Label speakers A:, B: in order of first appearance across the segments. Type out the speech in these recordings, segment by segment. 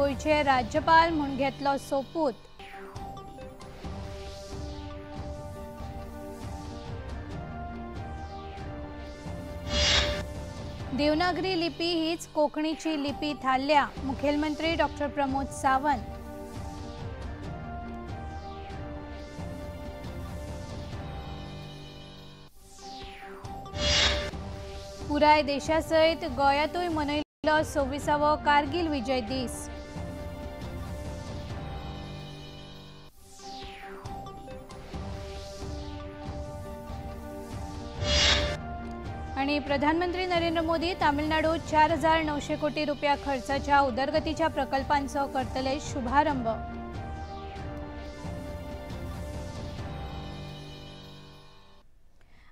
A: गोंयचे राज्यपाल म्हूण घेतलो सोपूत. देवनागरी लिपी हीच कोंकणीची लिपी थारल्या, मुखेलमंत्री डॉक्टर प्रमोद सावंत. पुराय देशासयत गोंयांतूय मनयलो 26वो कारगिल विजय दीस. आणि प्रधानमंत्री नरेंद्र मोदी तामिळनाडूत 4,900 कोटी रुपया खर्चाच्या उदरगतीच्या प्रकल्पांचो करतले शुभारंभ.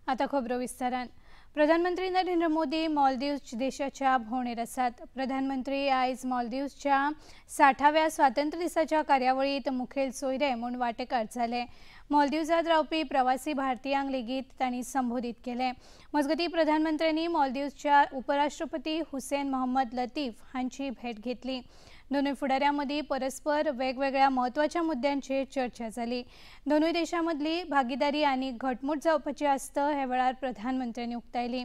A: आता खबरो विस्तारान. प्रधानमंत्री नरेंद्र मोदी मालदीव्स देशाच्या भोंवडेर आसात. प्रधानमंत्री आयज मालदीव्सच्या 60व्या स्वातंत्र्य दिसाच्या कार्यावळीत मुखेल सोयरे म्हूण वांटेकार जाले. मालदीव्सांत रावपी प्रवासी भारतीयांक लेगीत तांणी संबोधीत केले. मजगतीं प्रधानमंत्र्यांनी मालदीव्सच्या उपराष्ट्रपती हुसेन मोहम्मद लतीफ हांची भेट घेतली. दोनूय फुडाऱ्यां मदीं परस्पर वेगवेगळ्या म्हत्वाच्या मुद्द्यांचेर चर्चा जाली. दोनूय देशां मदली भागीदारी आनी घटमूट जावपाची आस्त हे वेळार प्रधानमंत्र्यांनी उक्तायली.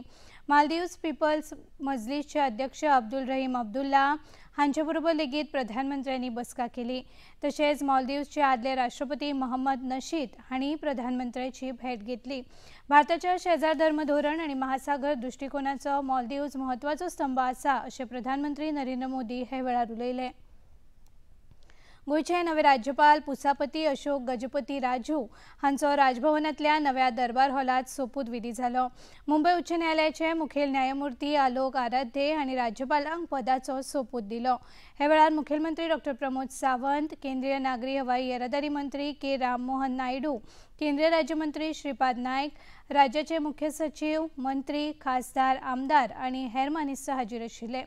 A: मालदीव्स पिपल्स मजलीसचे अध्यक्ष अब्दुल रहीम अब्दुल्ला हांचे बरोबर लेगीत प्रधानमंत्र्यांनी बसका केली. तशेंच मालदीव्सचे आदले राष्ट्रपती मोहम्मद नशीद हांणी प्रधानमंत्र्यांची भेट घेतली. भारताच्या शेजार धर्म धोरण आनी महासागर दृश्टिकोनाचो मालदीव्स म्हत्वाचो स्तंभ आसा अशें प्रधानमंत्री नरेंद्र मोदी हे वेळार उलयले. गोंयचे नवे राज्यपाल पुसापती अशोक गजपती राजू हांचो राजभवनांतल्या नव्या दरबार हॉलांत सोपूतविधी जालो. मुंबय उच्च न्यायालयाचे मुखेल न्यायमूर्ती आलोक आराध्ये हांणी राज्यपालांक पदाचो सोपूत दिलो. हे वेळार मुखेलमंत्री डॉक्टर प्रमोद सावंत, केंद्रीय नागरी हवाई येरादारी मंत्री के राममोहन नायडू, केंद्रीय राज्यमंत्री श्रीपाद नायक, राज्याचे मुख्य सचिव, मंत्री, खासदार, आमदार आनी हेर मानेस्त हाजीर आशिल्ले.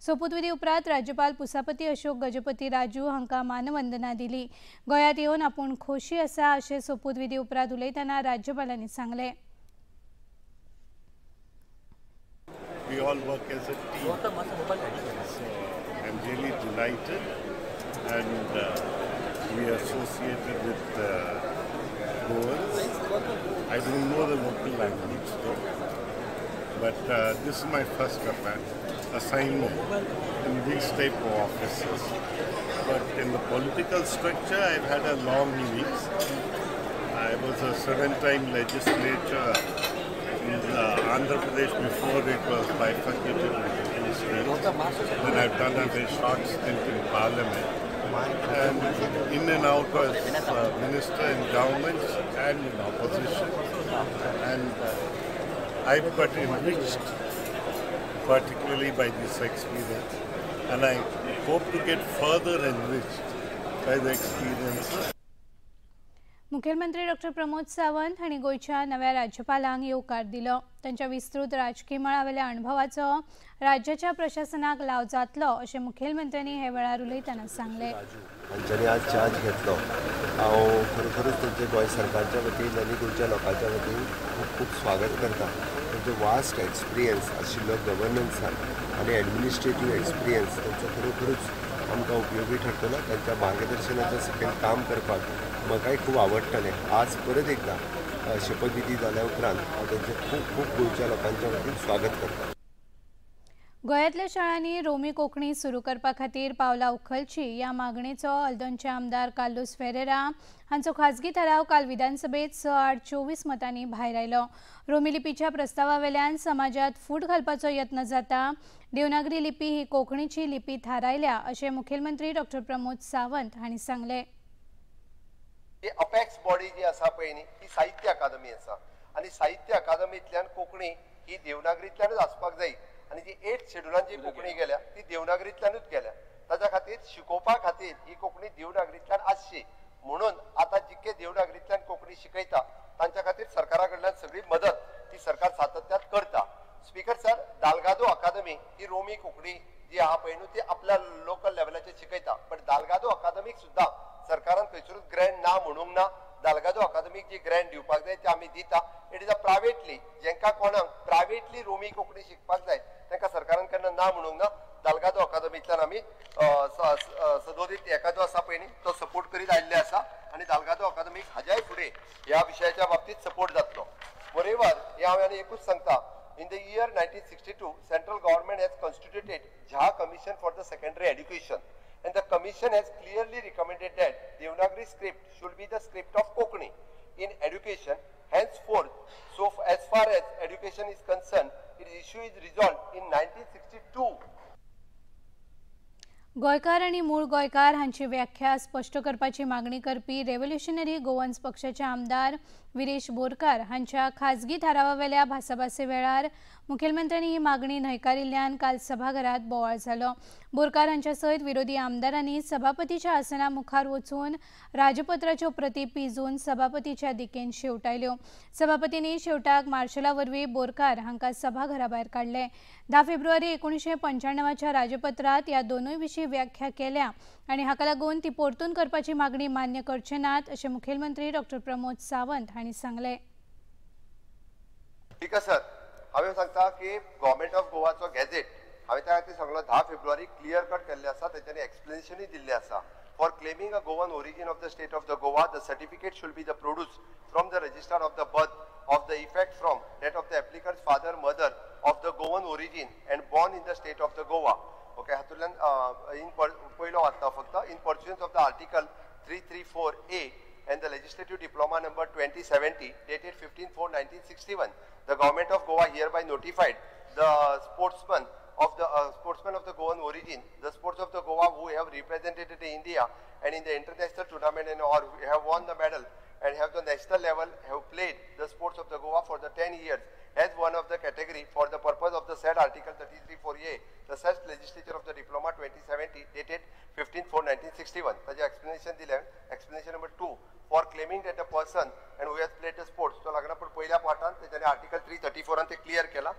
A: सोपूतविधी उपरांत राज्यपाल पुसापती अशोक गजपती राजू हांकां मानवंदना दिली. गोंयांत येवन आपूण खोशी आसा अशें सोपूतविधी उपरांत उलयतना राज्यपालांनी सांगलें.
B: We all work as a team. So I'm really delighted, and we are associated with Goans. I don't know the local language though, but this is my first assignment in these type of offices. But in the political structure, I've had a long innings. I was a 7-time legislator in Andhra Pradesh before it was bifurcated into two states. Then I've done a very short stint in Parliament. And in and out as minister in governments and in opposition. And I've got enriched particularly by this experience. And I hope to get further enriched by the experiences.
A: मुखेलमंत्री doctor Pramod Sawant हांणी गोंयच्या नव्या राज्यपालांक येवकार दिलो. तांच्या विस्तृत राजकी मळावेल्या अणभवाचो राज्याच्या प्रशासनाक लाव जातलो अशें मुखेलमंत्र्यांनी हे वेळार उलयतना सांगलें.
C: हांच्यांनी आज चार्ज घेतलो. हांव खरोखरूच तांचे गोंय सरकारच्या वतीन आनी गोंयच्या लोकांच्या वतीन खूब खूब स्वागत करता. तांचो वास्ट एक्सपिरियन्स आशिल्लो गवर्नन्सान आनी एडमिनिस्ट्रेटीव एक्सपिरियन्स तांचो खरोखरूच आमकां उपयोगी ठरतलो. तांच्या मार्गदर्शनाच्या सकयल काम करपाक म्हाकाय खूब आवडटलें. आज परत एकदां शपथविधी जाल्या उपरांत हांव तांचें खूब खूब गोंयच्या लोकांच्या वतीन स्वागत करता.
A: गोंयांतल्या शाळांनी रोमी कोंकणी सुरू करपा खातीर पावलां उखलची ह्या मागणेचो अल्दोनचे आमदार कार्लोस फेरेरा हांचो खाजगी थाराव काल विधानसभेत 6-24 मतांनी भायर आयलो. रोमी लिपीच्या प्रस्तावावेल्यान समाजात फूट घालपाचो यत्न जाता. देवनागरी लिपी ही कोंकणीची लिपी थारायल्या अशें मुखेलमंत्री डॉक्टर प्रमोद सावंत हांणी सांगलें.
D: अपेक्स बॉडी जी आसा पळय न्ही ती साहित्य अकादमी आसा आनी साहित्य अकादमींतल्यान कोंकणी ही देवनागरींतल्यानूच आसपाक जाय आनी जी 8 शेड्युलान जी कोंकणी गेल्या ती देवनागरींतल्यानूच गेल्या. ताच्या खातीर शिकोवपा खातीर ही कोंकणी देवनागरींतल्यान आसची म्हणून आतां जितके देवनागरींतल्यान कोंकणी शिकयता तांच्या खातीर सरकारा कडल्यान सगळी मदत ती सरकार सातत्यात करता. स्पीकर सर, दालगादो अकादमी ही रोमी कोंकणी जी आहा पळय न्हू ती आपल्या लोकल लेवलाचेर शिकयता, बट दालगादो अकादमीक सुद्दां सरकारान खंयसरूच ग्रँट ना म्हणूंक ना. दाल्गादो अकादमीक जी ग्रँट दिवपाक जाय ते आमी दिता. It is a privately, जेंकां कोणाक प्रायवेटली रोमी कोंकणी शिकपाक जाय तांकां सरकारान केन्ना ना म्हणूंक ना. दाल्गादो अकादमींतल्यान आमी सदोदीत एका जो आसा पळय न्ही तो सपोर्ट करीत आयिल्ले आसा आनी दाल्गादो अकादमीक हाज्याय फुडें ह्या विशयाच्या बाबतींत सपोर्ट जातलो. बरोबर हें हांव आनी एकूच सांगता, in the year 1962 central government has constituted Jha commission for the secondary education and the commission has clearly recommended that Devanagari script should be the script of Konkani in education henceforth. So as far as education is concerned, its issue is resolved in 1962.
A: गोंयकार आनी मूळ गोंयकार हांची व्याख्या स्पश्ट करपाची मागणी करपी रेव्होल्युशनरी गोवन्स पक्षाचे आमदार विरेश बोरकार हांच्या खाजगी थारावावेल्या भासाभासे वेळार मुखेलमंत्र्यांनी ही मागणी न्हयकारिल्ल्यान काल सभाघरात बोवाळ जालो. बोरकार हांच्या सयत विरोधी आमदारांनी सभापतीच्या आसना मुखार वचून राजपत्राच्यो प्रती पिजून सभापतीच्या दिकेन शेवटायल्यो. सभापतींनी शेवटाक मार्शला वरवीं बोरकार हांकां सभाघरा भायर काडले. 10 फेब्रुवारी 1995च्या राजपत्रांत ह्या दोनूय विशीं व्याख्या केल्या आनी हाका लागून ती परतून करपाची मागणी मान्य करचे नात अशें मुखेलमंत्री डॉक्टर प्रमोद सावंत हांणी सांगलें.
D: ठीक आसा सर, हांवें सांगता की गव्हर्मेंट ऑफ गोवाचो गॅझेट हांवें त्या खातीर सांगलो 10 फेब्रुवारी क्लियर कट केल्लें आसा, तेंच्यांनी एक्सप्लेनेशनूय दिल्लें आसा. For claiming a Goan origin of the state of the Goa, the certificate should be the produce from the register of the birth of the effect from that of the applicant's father mother of the Goan origin and born in the state of the Goa. Okay, हातूंतल्यान in पयलो वाचता फक्त, in pursuance of the article 334A and the legislative diploma number 2070 dated 15/4/1961, the government of Goa hereby notified the sportsmen of the Goan origin, the sports of the Goa who have represented India and in the international tournament and or have won the medal and have the national level have played the sports of the Goa for the 10 years as one of the category for the purpose of the said article 334A, the such legislature of the diploma 2070 dated 15/4/1961. ताजें explanation दिलें. Explanation number 2, for claiming that a person and who has played the sports, तो लागना पण पयल्या पार्टान तेच्यानी article 334 ते clear केला.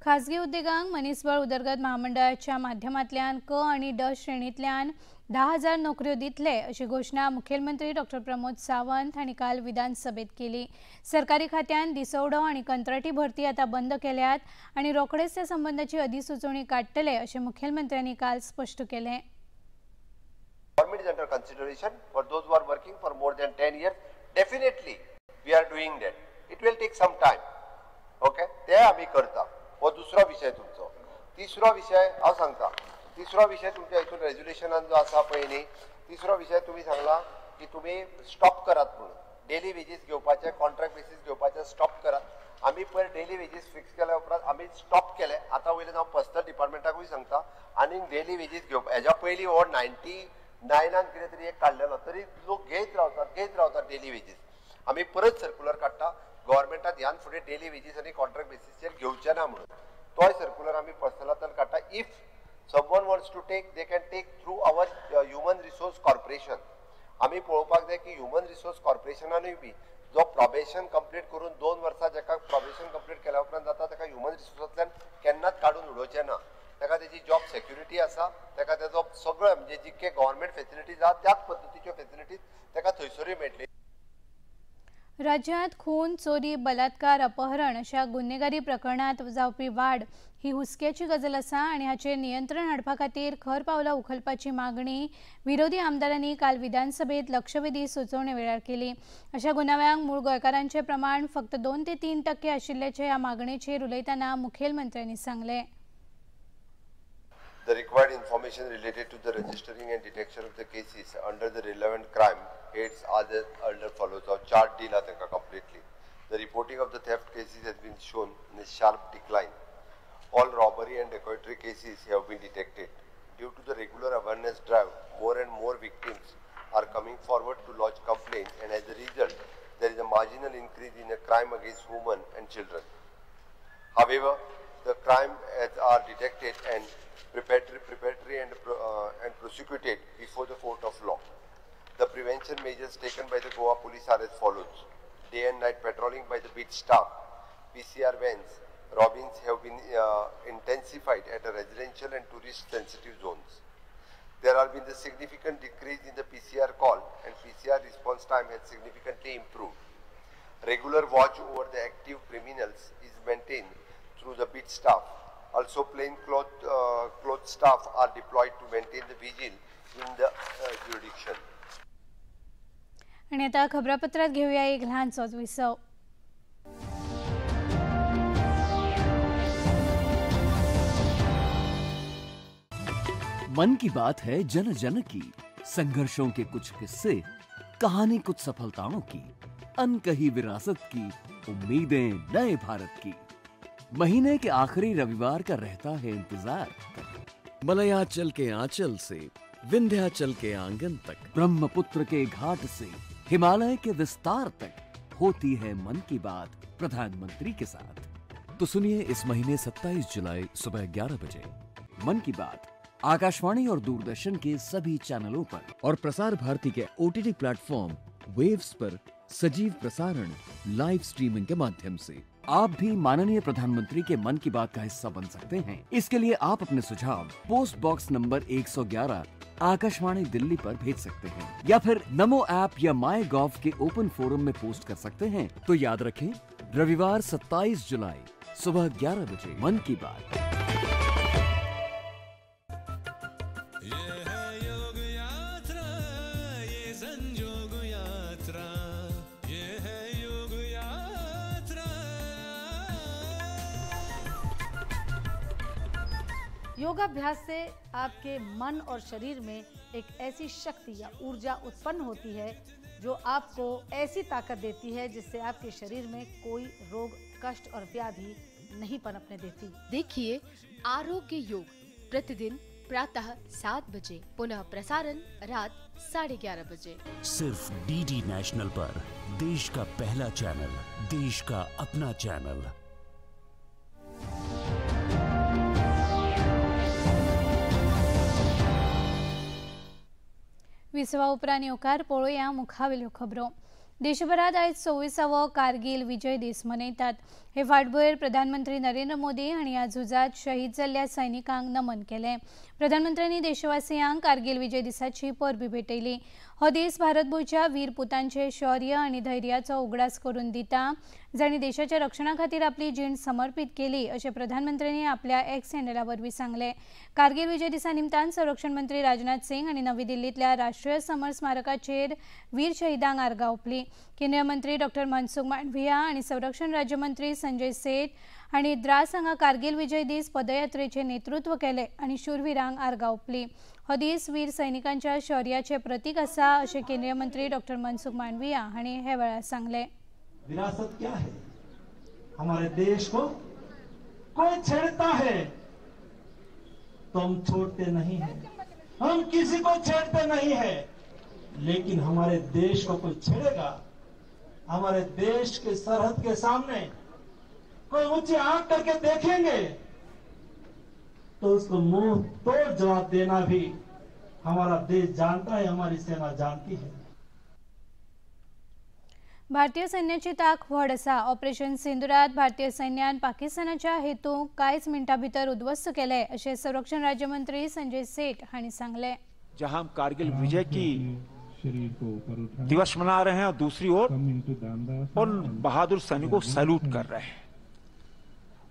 A: खाजगी उद्देगांक मनीसबळ उदरगत महामंडळाच्या माध्यमांतल्यान क आनी ड श्रेणींतल्यान 10,000 नोकऱ्यो दितले अशी घोशणा मुखेलमंत्री डॉक्टर प्रमोद सावंत हांणी काल विधानसभेत केली. सरकारी खात्यान दिसवडो आनी कंत्राटी भरती आतां बंद केल्यात आनी रोखडेच त्या संबंदाची अधिसुचोवणी काडटले अशें मुखेलमंत्र्यांनी काल स्पश्ट केलें.
D: Government is under consideration for those who are working for more than 10 years. Definitely we are doing that. It will take some time. Okay, ते आमी करता. हो दुसरो विशय तुमचो. तिसरो विशय हांव सांगता, तिसरो विशय तुमच्या हितून रेजोल्युशनान जो आसा पळय न्ही, तिसरो विशय तुमी सांगला की तुमी स्टॉप करात म्हणून डेली वेजीस घेवपाचे, कॉन्ट्रॅक्ट बेसीस घेवपाचे स्टॉप करात. आमी पयर डेली वेजीस फिक्स केल्या उपरांत आमी स्टॉप केले. आतां वयल्यान हांव पर्सनल डिपार्टमेंटाकूय सांगता आनी डेली वेजीस घेवपा हेज्या पयलीं हो 99 कितें तरी एक काडलेलो, तरी लोक घेयत रावतात डेली वेजीस. आमी परत सर्कुलर काडटा गव्हर्मेंटान ह्यान फुडें डेली वेजीस आनी कॉन्ट्रॅक्ट बेसीसचेर घेवचे ना म्हणून. तोय सर्कुलर आमी पर्सनलांतल्यान काडटा. If someone wants to take, they can take through our human resource corporation. आमी पळोवपाक जाय की ह्युमन रिसोर्स कॉर्पोरेशनानूय बी जो प्रोबेशन कंप्लीट करून 2 वर्सां जाका प्रोबेशन कंप्लीट केल्या उपरांत जाता ताका ह्युमन रिसोर्सांतल्यान केन्नाच काडून उडोवचें ना. ताका तेजी जॉब सेक्युरिटी आसा, ताका तेजो सगळो म्हणजे जितके गव्हर्मेंट फेसिलिटीज आसा त्याच पद्दतीच्यो फेसिलिटीज ताका थंयसरूय मेळटली.
A: राज्यांत खून, चोरी, बलात्कार, अपहरण अशा गुन्हेगारी प्रकरणात जावपी वाड ही हुस्क्याची गजाल आसा आनी हाचेर नियंत्रण हाडपा खातीर खर पावलां उखलपाची मागणी विरोधी आमदारांनी काल विधानसभेत लक्षवेधी सुचोवणे वेळार केली. अशा गुन्यांव्यांक मूळ गोंयकारांचें प्रमाण फक्त 2 ते 3% आशिल्ल्याचें ह्या मागणेचेर उलयतना मुखेलमंत्र्यांनी सांगलें.
D: The required information related to the registering and detection of the cases under the relevant crime heads are under follows. Our chart dila tanka completely. The reporting of the theft cases has been shown in a sharp decline. All robbery and dacoity cases have been detected. Due to the regular awareness drive, more and more victims are coming forward to lodge complaints, and as a result, there is a marginal increase in the crime against women and children. However, the crime as are detected and preparatory and prosecuted before the court of law. The prevention measures taken by the Goa police are as follows: day and night patrolling by the beat staff, PCR vans, robins have been intensified at the residential and tourist sensitive zones. There has been a significant decrease in the PCR call and PCR response time has significantly improved. Regular watch over the active criminals is maintained through the beat staff. Also, plain clothes staff are deployed to maintain the vigil in the jurisdiction.
A: आणि आता खबरापत्रात घेऊया एक ल्हानसोच विसव.
E: मन की बात है जन जन की, संघर्षों K कुछ किस्से, कहानी कुछ सफलताओं की, अनकही विरासत की, उम्मीदें नए भारत की। महीने के आखिरी रविवार का रहता है इंतजार। मलयाचल के आंचल से विंध्याचल के आंगन तक, ब्रह्मपुत्र के घाट से हिमालय के विस्तार तक होती है मन की बात प्रधानमंत्री के साथ। तो सुनिए इस महीने 27 जुलाई सुबह 11 बजे मन की बात आकाशवाणी और दूरदर्शन के सभी चैनलों पर और Prasar Bharati K OTT platform waves पर सजीव प्रसारण लाइव स्ट्रीमिंग के माध्यम से। आप भी माननीय प्रधानमंत्री के मन की बात का हिस्सा बन सकते हैं। इसके लिए आप अपने सुझाव post box number 111 Akashvani Delhi पर भेज सकते हैं या फिर नमो ऐप या माई गॉव के ओपन फोरम में पोस्ट कर सकते हैं। तो याद रखें, रविवार 27 जुलाई सुबह 11 बजे मन की बात।
F: योगाभ्यास से आपके मन और शरीर में एक ऐसी शक्ति या ऊर्जा उत्पन्न होती है जो आपको ऐसी ताकत देती है जिससे आपके शरीर में कोई रोग, कष्ट और व्याधि नहीं पनपने देती।
G: देखिए आरोग्य योग प्रतिदिन प्रातः 7 बजे, पुनः प्रसारण रात 11:30 बजे,
H: सिर्फ डीडी नेशनल पर। देश का पहला चैनल, देश का अपना चैनल।
A: विसवा उपरांत येवकार पळोवया मुखावेल्यो खबरो। देशभरात आयज 26वो कारगिल विजय दीस मनयतात। हे फाटभुंयेर प्रधानमंत्री नरेंद्र मोदी हांणी ह्या झुजांत शहीद जाल्ल्या सैनिकांक नमन केलें। प्रधानमंत्र्यांनी देशवासियांक कारगिल विजय दिसाची परबी भेटयली। हो दीस भारतभूंयच्या वीर पुतांचे शौर्य आनी धैर्याचो उगडास करून दिता, जांणी देशाच्या रक्षणा खातीर आपली जीण समर्पित केली अशें प्रधानमंत्र्यांनी आपल्या एक्स हँडला वरवीं सांगलें। कारगिल विजय दिसा निमतान संरक्षण मंत्री राजनाथ सिंग आनी नवी दिल्लींतल्या राष्ट्रीय समर स्मारकाचेर वीर शहीदांक आर्गां ओंपली। केंद्रीय मंत्री डॉक्टर मनसुख मांडविया आनी संरक्षण राज्यमंत्री संजय सेठ हांणी द्रास हांगा कारगिल विजय दीस पदयात्रेचें नेतृत्व केलें आनी शूरवीरांक आर्गां ओंपली। हो दीस वीर सैनिकांच्या शौर्याचें प्रतीक आसा अशें केंद्रीय मंत्री डॉक्टर मनसुख मांडविया हांणी हे वेळार सांगलें।
I: विरासत क्या है? हमारे देश को कोई छेड़ता है तो हम छोड़ते नहीं है, हम किसी को छेड़ते नहीं है, लेकिन हमारे देश को कोई छेड़ेगा, हमारे देश के सरहद के सामने कोई ऊंची आंख करके देखेंगे तो उसको मुंह तोड़ जवाब देना भी हमारा देश जानता है, हमारी सेना जानती है।
A: भारतीय सैन्याची ताक व्हड आसा। ऑपरेशन सिंदुरात भारतीय सैन्यान पाकिस्तानाच्या हेतूंक कांयच मिनटां भितर उद्ध्वस्त केले अशें संरक्षण राज्यमंत्री संजय सेठ हांणी सांगलें।
J: जहां हम कारगिल विजय की दिवस मना रहे हैं और दूसरी ओर उन बहादुर सैनिकों को सैल्यूट कर रहे हैं।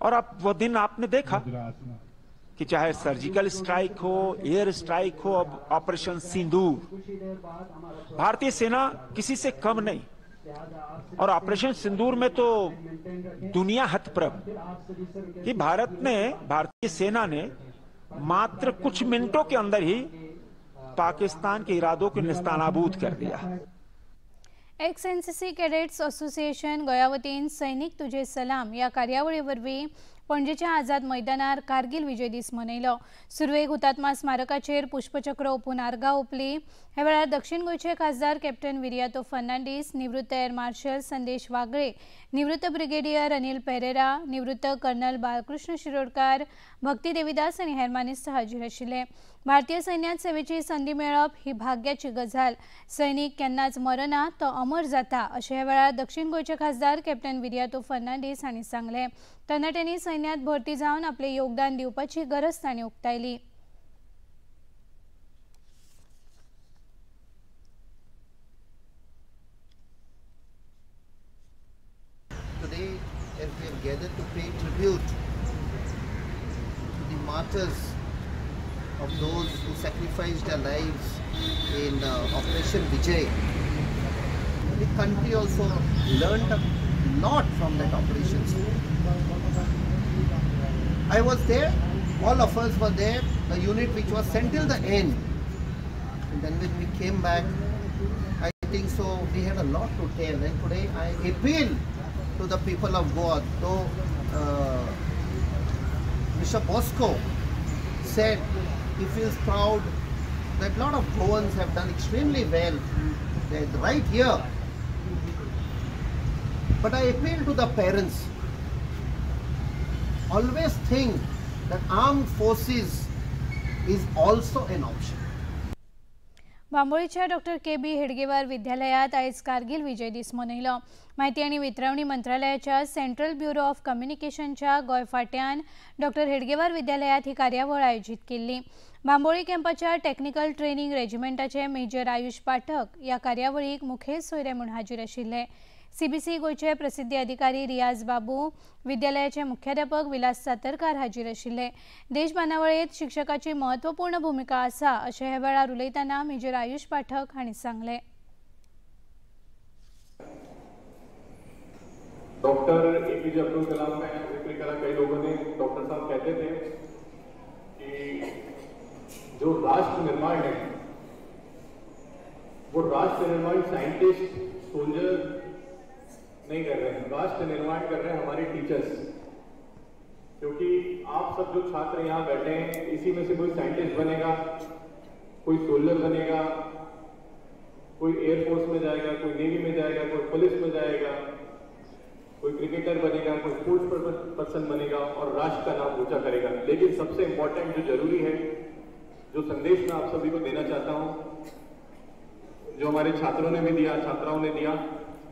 J: और अब वो दिन आपने देखा कि चाहे सर्जिकल स्ट्राइक हो, एयर स्ट्राइक हो, अब ऑपरेशन सिंदूर, भारतीय सेना किसी से कम नहीं। और ऑपरेशन सिंदूर में तो दुनिया हतप्रभ कि भारत ने, भारतीय सेना ने मात्र कुछ मिनटों के अंदर ही पाकिस्तान के इरादों को नेस्तनाबूद कर दिया।
A: एक्स एनसीसी कॅडेट्स असोसिएशन गोंया वतीन सैनिक तुझे सलाम ह्या कार्यावळी वरवीं पणजेच्या आझाद मैदानार कारगिल विजय दीस मनयलो। सुरवेक हुतात्मा स्मारकाचेर पुष्पचक्र ओंपून आर्गां ओंपली। ह्या वेळार दक्षिण गोंयचे खासदार कॅप्टन विरियातो फर्नांडीस, निवृत्त एअर मार्शल संदेश वागळे, निवृत्त ब्रिगेडियर अनिल पेरेरा, निवृत्त कर्नल बालकृष्ण शिरोडकार, भक्ती देवीदास आनी हेर मानेस्त हाजीर आशिल्ले। भारतीय सैन्यांत सेवेची संदी मेळप ही भाग्याची गजाल, सैनिक केन्नाच मरना तो अमर जाता अशें ह्या वेळार दक्षिण गोंयचे खासदार कॅप्टन विरियातो फर्नांडीस हांणी सांगलें। तरणाट्यांनी सैन्यांत भरती जावन आपलें योगदान दिवपाची गरज तांणी उक्तायली।
K: together to pay tribute to the martyrs of those who sacrificed their lives in Operation Vijay. The country also learned a lot from that operation. I was there, all of us were there, the unit which was sent till the end. And then when we came back, I think so we had a lot to tell. And today I appeal to the people of Goa, though Mr. Bosco said he feels proud that a lot of Goans have done extremely well. They're right here. But I appeal to the parents. Always think that armed forces is also an option.
A: बांबोळीच्या doctor K B Hedgewar विद्यालयात आयज कारगिल विजय दीस मनयलो. माहिती आनी वितरावणी मंत्रालयाच्या central bureau of कम्युनिकेशनच्या गोंय फाट्यान डॉक्टर हेडगेवार विद्यालयात ही कार्यावळ आयोजीत केल्ली. बांबोळी कॅम्पाच्या टेक्निकल ट्रेनिंग रेजिमेंटाचे मेजर आयुष पाठक ह्या कार्यावळीक मुखेल सोयरे म्हूण हाजीर आशिल्ले. सीबीसी गोंयचे प्रसिद्धी अधिकारी रियाज बाबू, विद्यालयाचे मुख्याध्यापक विलास सातरकार हाजीर आशिल्ले. देश बांदावळींत शिक्षकाची महत्वपूर्ण भूमिका आसा अशें हे वेळार उलयतना मेजर आयुष पाठक हांणी सांगलें.
L: डॉक्टर एपीजे अब्दुल कलाम का जिक्र करा, कई लोगों ने। डॉक्टर साहब कहते थे कि जो राष्ट्र निर्माण है वो राष्ट्र निर्माण साइंटिस्ट, सोल्जर नहीं कर रहे हैं, राष्ट्र निर्माण कर रहे हैं हमारे टीचर्स। क्योंकि आप सब जो छात्र यहाँ बैठे हैं इसी में से कोई साइंटिस्ट बनेगा, कोई सोल्जर बनेगा, कोई एयरफोर्स में जाएगा, कोई नेवी में जाएगा, कोई पुलिस में जाएगा, कोई क्रिकेटर बनेगा, कोई स्पोर्ट्स पर्सन बनेगा और राष्ट्र का नाम ऊंचा करेगा। लेकिन सबसे इम्पोर्टेंट जो जरूरी है, जो संदेश मैं आप सभी को देना चाहता हूँ, जो हमारे छात्रों ने भी दिया, छात्राओं ने दिया,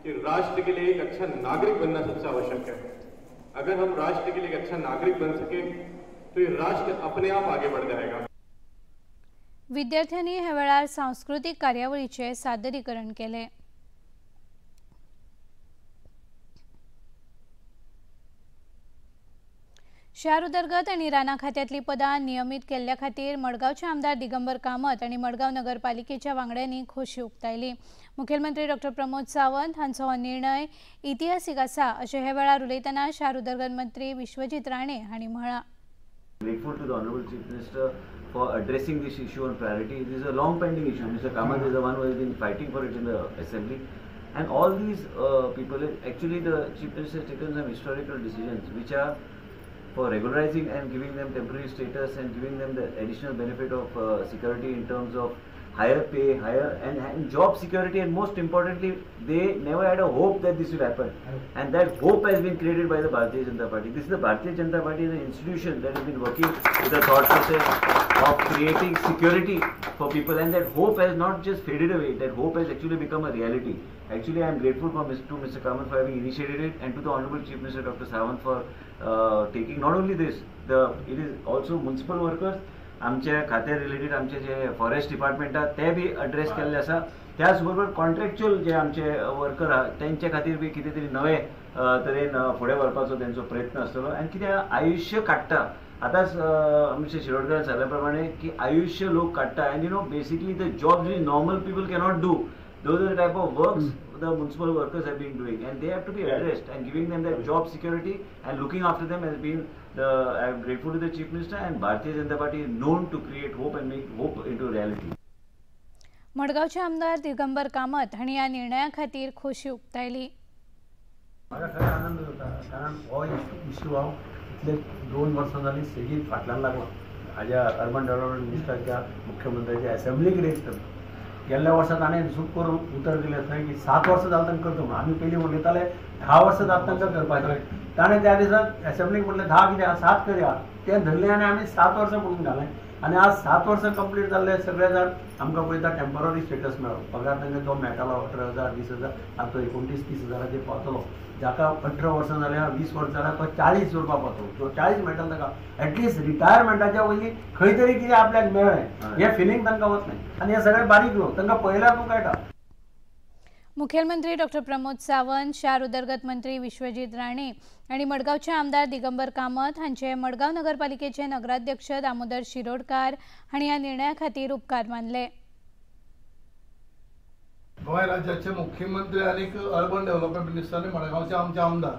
L: कि राष्ट्र के लिए एक अच्छा नागरिक बनना सबसे आवश्यक है। अगर हम राष्ट्र के लिए एक अच्छा नागरिक बन सके तो ये राष्ट्र अपने आप आगे बढ़ जाएगा।
A: विद्यार्थ्यांनी हे वेळार सांस्कृतिक कार्यावळीचे सादरीकरण केले. शार उदरगत आनी रानां खात्यांतली पदां नियमीत केल्ल्या खातीर मडगांवचे आमदार दिगंबर कामत आनी मडगांव नगरपालिकेच्या वांगड्यांनी खोशी उक्तायली. मुखेलमंत्री डॉक्टर प्रमोद सावंत हांचो हो निर्णय इतिहासीक आसा अशें हे वेळार उलयतना शार उदरगत मंत्री विश्वजीत राणे हांणी म्हळां.
M: Grateful to the Honorable Chief Minister for addressing this issue on priority. This is a long pending issue. Mr. Kamath is the one who has been fighting for it in the assembly. And all these people, actually the Chief Minister has taken some historical decisions which are for regularizing and giving them temporary status and giving them the additional benefit of security in terms of higher pay, higher and job security, and most importantly, they never had a hope that this will happen. And that hope has been created by the Bharatiya Janata Party. This is the Bharatiya Janata Party is an institution that has been working with the thought process of creating security for people, and that hope has not just faded away, that hope has actually become a reality. Actually, I am grateful for to Mr. Kamath for having initiated it, and to the Honorable Chief Minister Dr. Sawant for taking not only this, it is also municipal workers, आमच्या खात्या related आमचे जे forest department आहा ते बी address केल्ले आसा. त्याच बरोबर contractual जे आमचे वर्कर आहा तेंचे खातीर बी कितें तरी नवे तरेन फुडें व्हरपाचो तेंचो प्रयत्न आसतलो. आनी कितें आयुश्य काडटा, आतांच आमचे शिरोडकारान सांगल्या प्रमाणे की आयुश्य लोक काडटा, and you know basically the jobs which normal people cannot do, those are the type of works the municipal workers have been doing, and they have to be addressed, and giving them that job security and looking after them has been the, I am grateful to the Chief Minister, and Bharatiya Janata Party is known to create hope and make hope into reality.
A: मडगांवचे आमदार दिगंबर कामत हांणी ह्या निर्णया खातीर खोशी उक्तायली.
N: म्हाका खरें आनंद जाता, कारण हो इश्यू हांव इतले 2 वर्सां जालीं सेगीत फाटल्यान लागला. हाज्या अर्बन डेव्हलपमेंट मिनिस्टराच्या, मुख्यमंत्र्याच्या एसेंब्लीक रेज करता. गेल्ल्या वर्सा ताणें चूक करून उतर दिलें थंय की 7 वर्सां जालें तांकां करता म्हणून. आमी पयलीं उलयताले 10 वर्सां जाता तांकां करपाचें, ताणें त्या दिसा एसेंब्लीक म्हणलें 10 कित्याक 7 करया, तें धरलें आनी आमी 7 वर्सां म्हणून घालें. आनी आज 7 वर्सां कंप्लीट जाल्ले सगळे जाण आमकां पळयता टेम्पररी स्टेटस मेळ्ळो. पगार तांकां जो मेळटालो 18,000 20,000, आतां तो 29-30 हजाराचेर पावतलो. जाका 18 वर्सां जाल्या 20 वर्सां जाल्यार तो 40 उरपा पावतलो. जो 40 मेळटलो ताका एटलिस्ट रिटायरमेंटाच्या पयलीं खंय तरी कितें आपल्याक मेळ्ळें हें फिलींग तांकां वतलें. आनी हे सगळे बारीक लोक तांकां पळयल्यार कळटा.
A: मुखेलमंत्री डॉक्टर प्रमोद सावंत, शार उदरगत मंत्री विश्वजीत राणे आनी मडगांवचे आमदार दिगंबर कामत हांचे मडगांव नगरपालिकेचे नगराध्यक्ष दामोदर शिरोडकार हांणी ह्या निर्णया खातीर उपकार मानले।
O: गोंय राज्याचे मुख्यमंत्री आनी अर्बन डेव्हलपमेंट मिनिस्टर आनी मडगांवचे आमचे आमदार,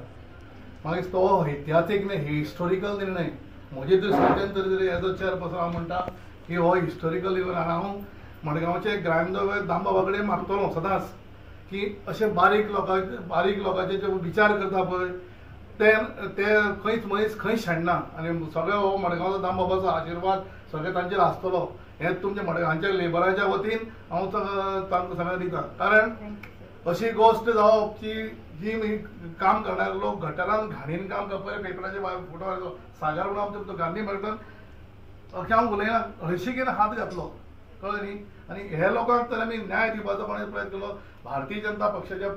O: म्हाका दिसता हो इतिहासीक न्हय, हिस्टोरिकल निर्णय। म्हजे दृश्टीन तरी एज अ चेअरपर्सन हांव म्हणटा की हो हिस्टोरिकल इव्हन। आनी हांव मडगांवचे ग्रामदैवत दामबाबा कडेन मागतलो सदांच की अशे बारीक लोकांचे जे विचार करता पळय ते ते खंयच मनीस खंयच शेणना आनी सगळे हो मडगांवचो दामबाबाचो आशिर्वाद सगळे तांचेर आसतलो हें तुमच्या मडगांवच्या लेबराच्या वतीन हांव तांकां सगळ्यांक दिता। कारण अशी गोश्ट जावप की जी काम करणारे लोक गटरान घाणीन काम करता, पेपराचे फोटो आयलो सागर म्हणून आमच्या गांधी मॅडम अशें हांव उलयना, हळशिकेन हात घातलो, कळ्ळें न्ही। आनी हे लोकांक तर आमी न्याय दिवपाचो कोणें प्रयत्न केलो भारतीय जनता पक्षाच्या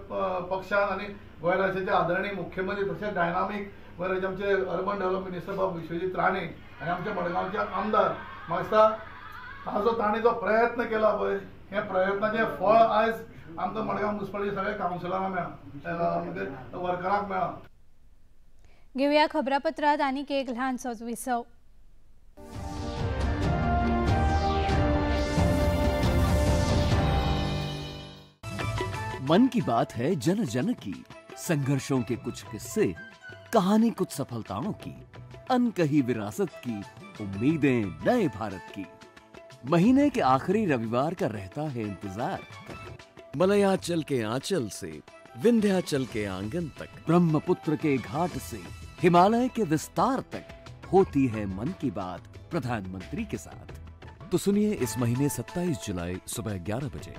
O: पक्षान आनी गोंय राज्याचे आदरणीय मुख्यमंत्री तशेंच डायनामीक गोंय राज्याचे आमचे अर्बन डेव्हलपमेंट मिनिस्टर बाब विश्वजीत राणे आनी आमच्या मडगांवचे आमदार, म्हाका दिसता ताजो ताणें जो प्रयत्न केला पळय हे प्रयत्नाचें फळ आयज आमकां मडगांव म्युनिसिपालिटी सगळ्या कावन्सिलरांक मेळ्ळां, वर्करांक मेळ्ळां।
A: घेवया खबरापत्रांत आनीक एक ल्हानसोच विसव।
E: मन की बात है जन जन की, संघर्षों के कुछ किस्से, कहानी कुछ सफलताओं की, अनकही विरासत की, उम्मीदें नए भारत की। महीने के आखिरी रविवार का रहता है इंतजार। मलयाचल के आंचल से विंध्याचल के आंगन तक, ब्रह्मपुत्र के घाट से हिमालय के विस्तार तक होती है मन की बात प्रधानमंत्री के साथ। तो सुनिए इस महीने 27 जुलाई सुबह 11 बजे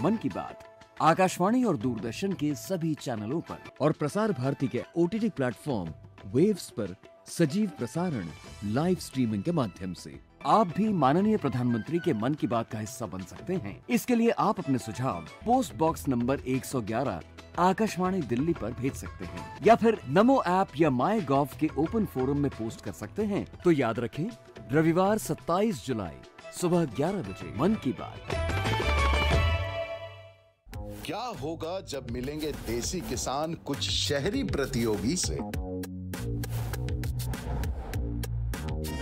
E: मन की बात आकाशवाणी और दूरदर्शन के सभी चैनलों पर और Prasar Bharati K OTT platform waves पर सजीव प्रसारण लाइव स्ट्रीमिंग के माध्यम से। आप भी माननीय प्रधानमंत्री के मन की बात का हिस्सा बन सकते हैं। इसके लिए आप अपने सुझाव post box number 111 Akashvani Delhi पर भेज सकते हैं या फिर नमो ऐप या माई गॉव के ओपन फोरम में पोस्ट कर सकते हैं। तो याद रखें, रविवार 27 जुलाई सुबह 11 बजे मन की बात।
P: क्या होगा जब मिलेंगे देसी किसान कुछ शहरी प्रतियोगी से?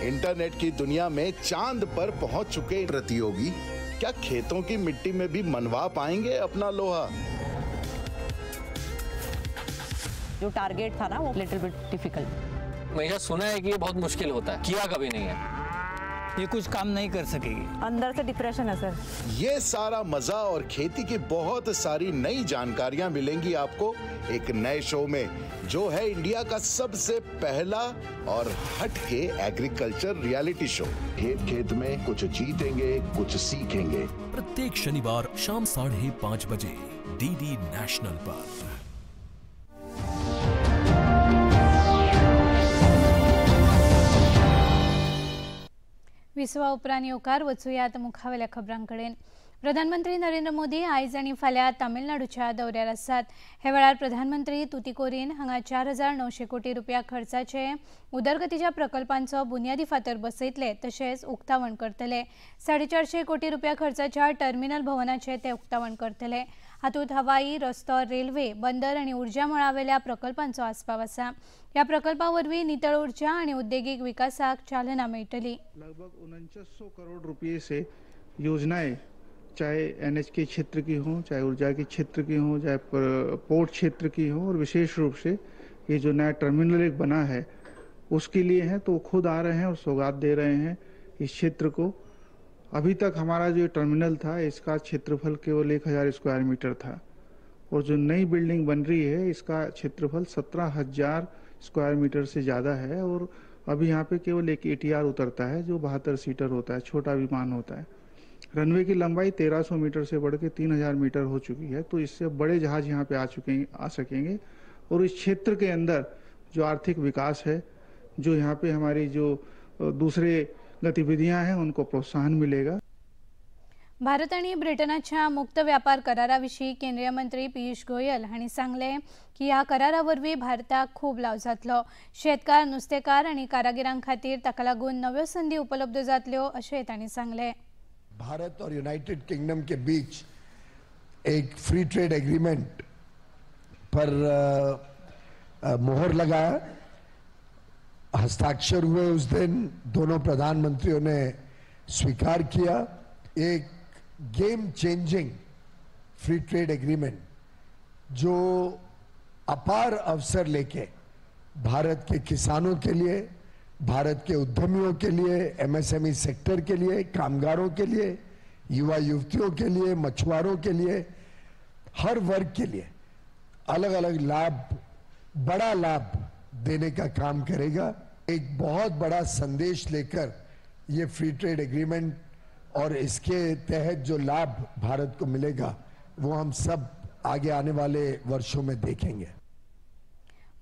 P: इंटरनेट की दुनिया में चांद पर पहुंच चुके प्रतियोगी क्या खेतों की मिट्टी में भी मनवा पाएंगे अपना लोहा?
Q: जो टारगेट था ना वो लिटिल बिट डिफिकल्ट।
R: हमेशा सुना है कि ये बहुत मुश्किल होता है, किया कभी नहीं है,
S: ये कुछ काम नहीं कर सकेगी,
Q: अंदर से डिप्रेशन है सर।
P: ये सारा मजा और खेती की बहुत सारी नई जानकारियां मिलेंगी आपको एक नए शो में, जो है इंडिया का सबसे पहला और हटके एग्रीकल्चर रियलिटी शो। खेत खेत में कुछ जीतेंगे कुछ सीखेंगे।
T: प्रत्येक शनिवार शाम 5:30 बजे डीडी नेशनल पर।
A: विसवा उपरांत येवकार वचुयात मुखावेल्या खबरांकडेन। प्रधानमंत्री नरेंद्र मोदी आयज आनी फाल्यां तामिळनाडूच्या दौऱ्यार आसात। हे वेळार प्रधानमंत्री तुतिकोरीन हांगा 4,900 कोटी रुपया खर्चाचे उदरगतीच्या प्रकल्पांचो बुन्यादी फातर बसयतले तशेंच उक्तावण करतले। 450 कोटी रुपया खर्चाच्या टर्मिनल भवनाचे ते उक्तावण करतले। हातूंत हवाई, रस्तो, रेल्वे, बंदर आनी ऊर्जा मळावेल्या प्रकल्पांचो आस्पाव आसा। ह्या प्रकल्पा वरवीं नितळ ऊर्जा आनी उद्देगीक विकासाक चालना मेळटली।
U: लगभग 4900 करोड़ रुपये से योजनाएं, चाहे एनएच के क्षेत्र की हों, चाहे ऊर्जा के क्षेत्र की हों, चाहे पोर्ट क्षेत्र की हों, और विशेष रूप से ये जो नया टर्मिनल एक बना है उसके लिए है, तो वो खुद आ रहे हैं और सौगात दे रहे हैं इस क्षेत्र को। अभी तक हमारा जो टर्मिनल था इसका क्षेत्रफल केवल 1000 स्क्वायर मीटर था, और जो नई बिल्डिंग बन रही है इसका क्षेत्रफल 17,000 स्क्वायर मीटर से ज़्यादा है। और अभी यहाँ पे केवल एक ATR उतरता है जो 72 सीटर होता है, छोटा विमान होता है। रनवे की लंबाई 1300 मीटर से बढ़ के 3000 मीटर हो चुकी है, तो इससे बड़े जहाज यहाँ पे आ सकेंगे। और इस क्षेत्र के अंदर जो आर्थिक विकास है, जो यहाँ पे हमारी जो दूसरे गतिविधियां हैं उनको प्रोत्साहन मिलेगा।
A: भारत आणि ब्रिटनाच्या मुक्त व्यापार कराराविशीं केंद्रीय मंत्री पियुष गोयल हांणी सांगलें की ह्या करारा वरवीं भारताक खूब लाव जातलो। शेतकार, नुस्तेकार आनी कारागिरां खातीर ताका लागून नव्यो संदी उपलब्ध जातल्यो अशें तांणी सांगलें।
V: भारत और यूनाइटेड किंगडम के बीच
B: एक फ्री ट्रेड एग्रीमेंट पर मोहर लगाया, हस्ताक्षर हुए। उस दिन दोनों प्रधानमंत्रियों ने स्वीकार किया। एक game changing free trade agreement जो अपार अवसर लेके भारत के किसानों के लिए, भारत के उद्यमियों के लिए, एमएसएमई सेक्टर के लिए, कामगारों के लिए, युवा युवतियों के लिए, मछुआरों के लिए, हर वर्ग के लिए अलग अलग लाभ, बड़ा लाभ देने का काम करेगा। एक बहुत बड़ा संदेश लेकर ये फ्री ट्रेड एग्रीमेंट और इसके तहत जो लाभ भारत को मिलेगा वो हम सब आगे आने वाले वर्षों में देखेंगे।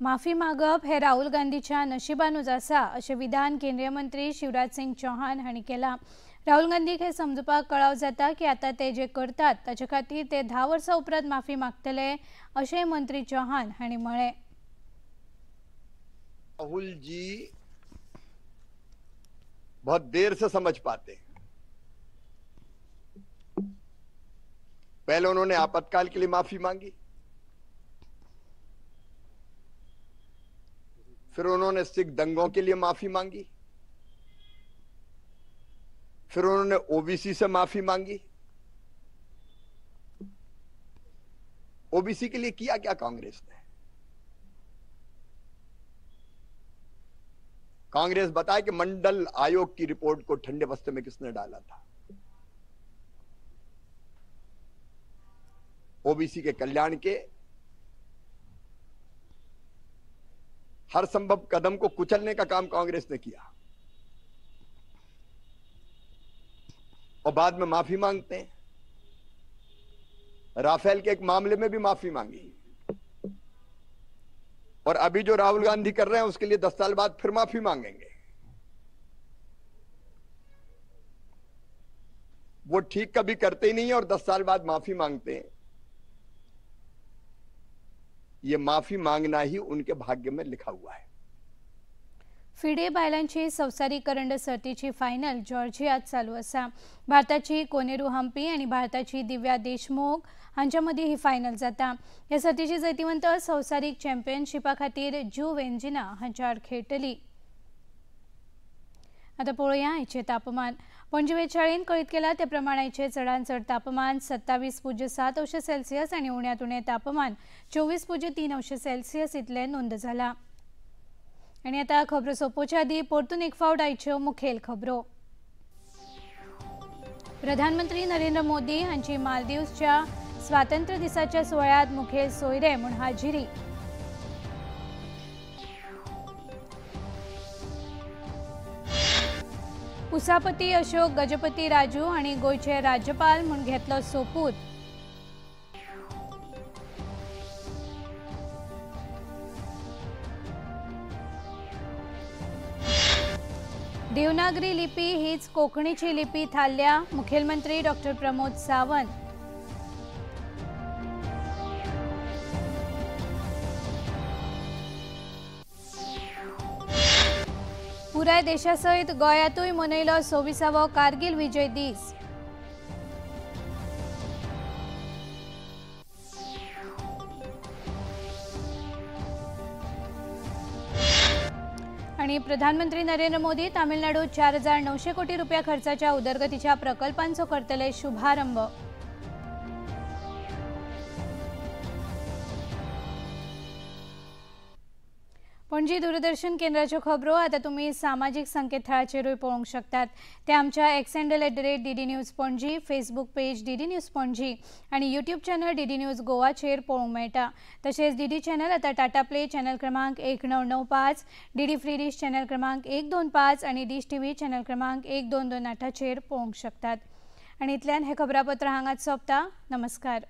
A: माफी मागप हे राहुल गांधीच्या नशिबानूच आसा अशें विधान केंद्रीय मंत्री शिवराज सिंग चौहान हांणी केलां। राहुल गांधीक हे समजुपाक कळाव जाता की आतां ते जे करतात ताचे खातीर ते 10 वर्सां उपरांत माफी मागतले अशें मंत्री चौहान हांणी म्हळें।
V: राहुल जी बहुत देर से समझ पाते हैं। पहले उन्होंने आपातकाल के लिए माफी मांगी, फिर उन्होंने सिख दंगों के लिए माफी मांगी, फिर उन्होंने ओबीसी से माफी मांगी। ओबीसी के लिए किया क्या कांग्रेस ने? कांग्रेस बताए कि मंडल आयोग की रिपोर्ट को ठंडे बस्ते में किसने डाला था? ओबीसी के कल्याण के हर संभव कदम को कुचलने का काम कांग्रेस ने किया और बाद में माफी मांगते हैं। राफेल के एक मामले में भी माफी मांगी और अभी जो राहुल गांधी कर रहे हैं उसके लिए 10 साल बाद फिर माफी मांगेंगे। वो ठीक कभी करते ही नहीं है और 10 साल बाद माफी मांगते हैं। ये माफी मांगना ही उनके भाग्य में लिखा हुआ है।
A: फिडे बायलांची संवसारीक करंड सर्तीची फायनल जॉर्जियात चालू आसा। भारताची कोनेरू हम्पी आनी भारताची दिव्या देशमुख हांच्या मदीं ही फायनल जाता। ह्या सर्तीची जैतिवंत संवसारीक चॅम्पियनशिपा खातीर जू वेंजिना हांच्या आड खेळटली। आतां पळोवया आयचें तापमान। पणजे वेधशाळेन कळीत केलां ते प्रमाण आयचें चडांत चड तापमान 27.7 अंश सेल्सियस आनी उण्यांत उणें तापमान 24.3 अंश सेल्सियस इतलें नोंद जालां। आनी आतां खबरो सोंपोवच्या आदीं परतून एक फावट आयच्यो मुखेल खबरो। प्रधानमंत्री नरेंद्र मोदी हांची मालदीवच्या स्वातंत्र्य दिसाच्या सुवाळ्यांत मुखेल सोयरे म्हूण हाजिरी। पुसापती अशोक गजपती राजू हांणी गोंयचे राज्यपाल म्हूण घेतलो सोपूत। देवनागरी लिपी हीच कोंकणीची लिपी थारल्या, मुखेलमंत्री डॉक्टर प्रमोद सावंत। पुराय देशासयत गोंयांतूय मनयलो 26वो कारगिल विजय दीस। आनी प्रधानमंत्री नरेंद्र मोदी तामिळनाडूत 4,900 कोटी रुपया खर्चाच्या उदरगतीच्या प्रकल्पांचो करतले शुभारंभ। पणजी दूरदर्शन केंद्राच्यो खबरो आतां तुमी सामाजीक संकेतथळाचेरूय पळोवंक शकतात। ते आमच्या X handle @DD News Panaji, Facebook page DD News Panaji आनी यूट्यूब चॅनल डीडी न्यूज गोवाचेर पळोवंक मेळटा। तशेंच डीडी चॅनल आतां टाटा प्ले चॅनल क्रमांक 1995, डीडी फ्री डिश चॅनल क्रमांक 125 आनी डिश टीव्ही चॅनल क्रमांक 1228चेर पळोवंक शकतात। आनी इतल्यान हें खबरापत्र हांगाच सोंपता। नमस्कार।